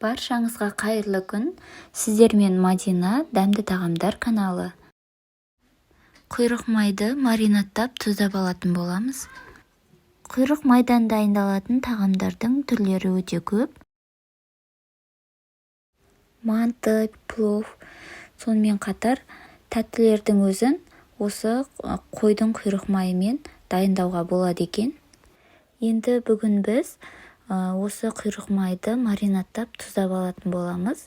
Баршаңызға қайырлы күн! Сіздермен Мадина, дәмді тағамдар каналы. Құйрық майды маринадтап, тұздап алатын боламыз. Құйрық майдан дайындалатын тағамдардың түрлері өте көп. Манты, плов, сонымен қатар тәттілердің өзін осы қойдың құйрық майымен дайындауға болады екен. Енді бүгін біз осы құйрық майды маринадтап, тұздап алатын боламыз.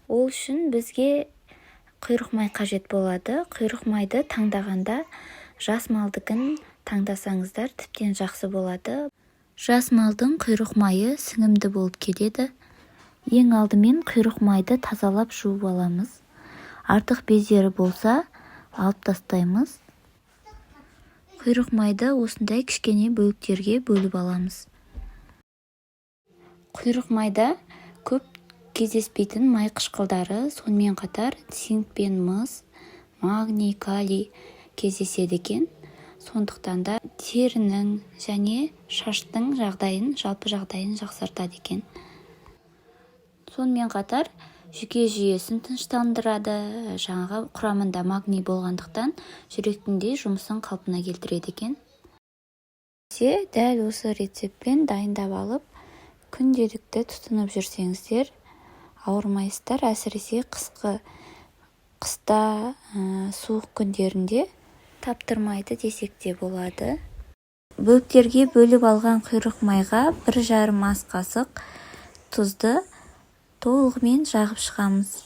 Ол үшін бізге құйрық май қажет болады. Құйрық майды таңдағанда жас малдікін таңдасаңыздар, тіптен жақсы болады. Жас малдың құйрық майы сіңімді болып келеді. Ең алдымен құйрық майды тазалап, жуып аламыз. Артық бездері болса, алып тастаймыз. Құйрық майды осындай кішкене бөліктерге бөліп аламыз. Құйрық майда көп кездеспейтін май қышқылдары, сонымен қатар цинк пен мыс, магний, калий кездеседі екен. Сондықтан да терінің және шаштың жағдайын, жалпы жағдайын жақсартады екен. Сонымен қатар жүйке жүйесін тыныштандырады. Жаңағы құрамында магний болғандықтан, жүректің де жұмысын қалпына келтіреді екен. Дәл осы рецептпен дайындап алып, күнделікті тұтынып жүрсеңіздер, ауырмайсыздар. Әсіресе қысқы, қыста, суық күндерінде таптырмайды десек те болады. Бөліктерге бөліп алған құйрық майға 1,5 ас қасық тұзды толығымен жағып шығамыз.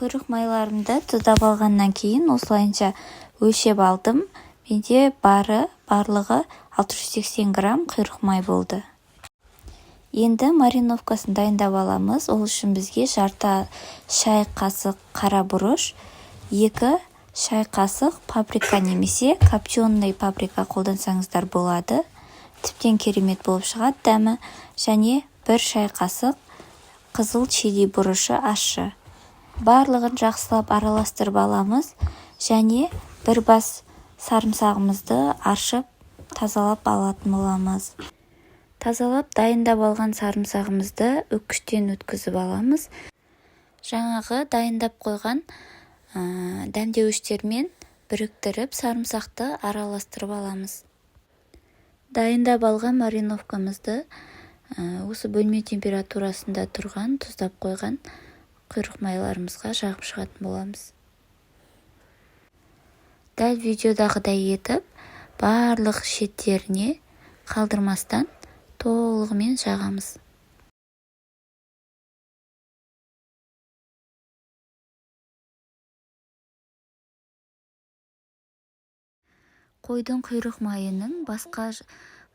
Құйрық майларымды тұздап алғаннан кейін осылайынша өлшеп алдым. Менде бары барлығы 680 грамм құйрық май болды. Енді мариновкасын дайындап аламыз. Ол үшін бізге жарты шай қасық қара бұрыш, 2 шай қасық паприка немесе копченый паприка қолдансаңыздар болады, тіптен керемет болып шығады дәмі, және 1 шай қасық қызыл чили бұрышы, ащы. Барлығын жақсылап араластырып аламыз және бір бас сарымсағымызды аршып, тазалап алатын боламыз. Тазалап, дайындап алған сарымсағымызды үккіштен өткізіп аламыз. Жаңағы дайындап қойған дәмдеуіштермен біріктіріп, сарымсақты араластырып аламыз. Дайындап алған мариновкамызды осы бөлме температурасында тұрған, тұздап қойған құйрық майларымызға жағып шығатын боламыз. Дәл видеодағыдай етіп, барлық шеттеріне қалдырмастан толығымен жағамыз. Қойдың құйрық майының басқа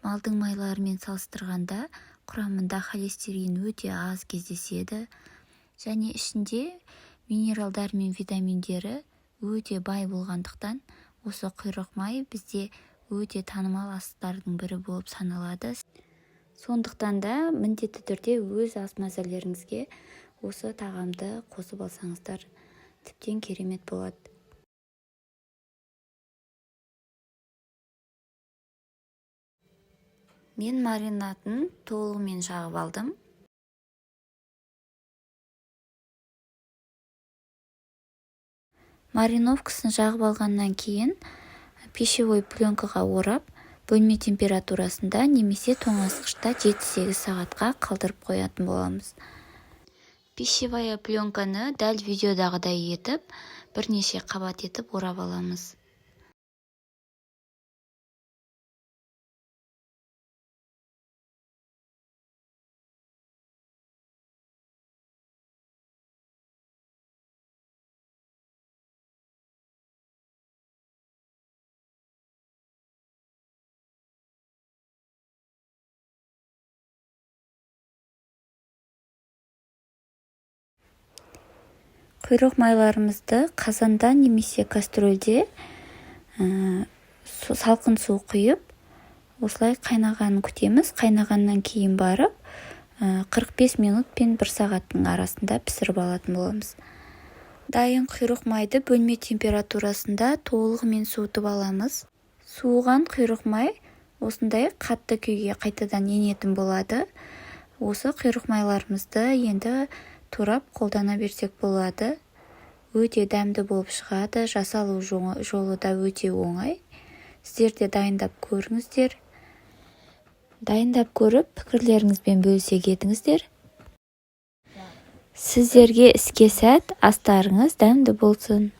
малдың майларымен салыстырғанда құрамында холестерин өте аз кездеседі және ішінде минералдар мен витаминдері өте бай болғандықтан, осы құйрық май бізде өте танымал астардың бірі болып саналады. Сондықтан да міндетті түрде өз ас мәзірлеріңізге осы тағамды қосып алсаңыздар, тіптен керемет болады. Мен маринадын толығымен жағып алдым. Мариновкасын жағып алғаннан кейін пищевой пленкаға орап, бөлме температурасында немесе тоңазытқышта 7-8 сағатқа қалдырып қоятын боламыз. Пищевая пленканы дәл видеодағыдай етіп, бірнеше қабат етіп орап аламыз. Құйрық майларымызды қазанда немесе кастрөлде салқын су құйып, осылай қайнағанын күтеміз. Қайнағаннан кейін барып 45 минут пен 1 сағаттың арасында пісіріп алатын боламыз. Дайын құйрық майды бөлме температурасында толығымен суытып аламыз. Суыған құйрық май осындай қатты күйге қайтадан енетін болады. Осы құйрық майларымызды енді турап қолдана берсек болады. Өте дәмді болып шығады, жасалу жолы да өте оңай. Сіздер де дайындап көріңіздер. Дайындап көріп, пікірлеріңізбен бөлісе кетіңіздер. Сіздерге іске сәт, астарыңыз дәмді болсын!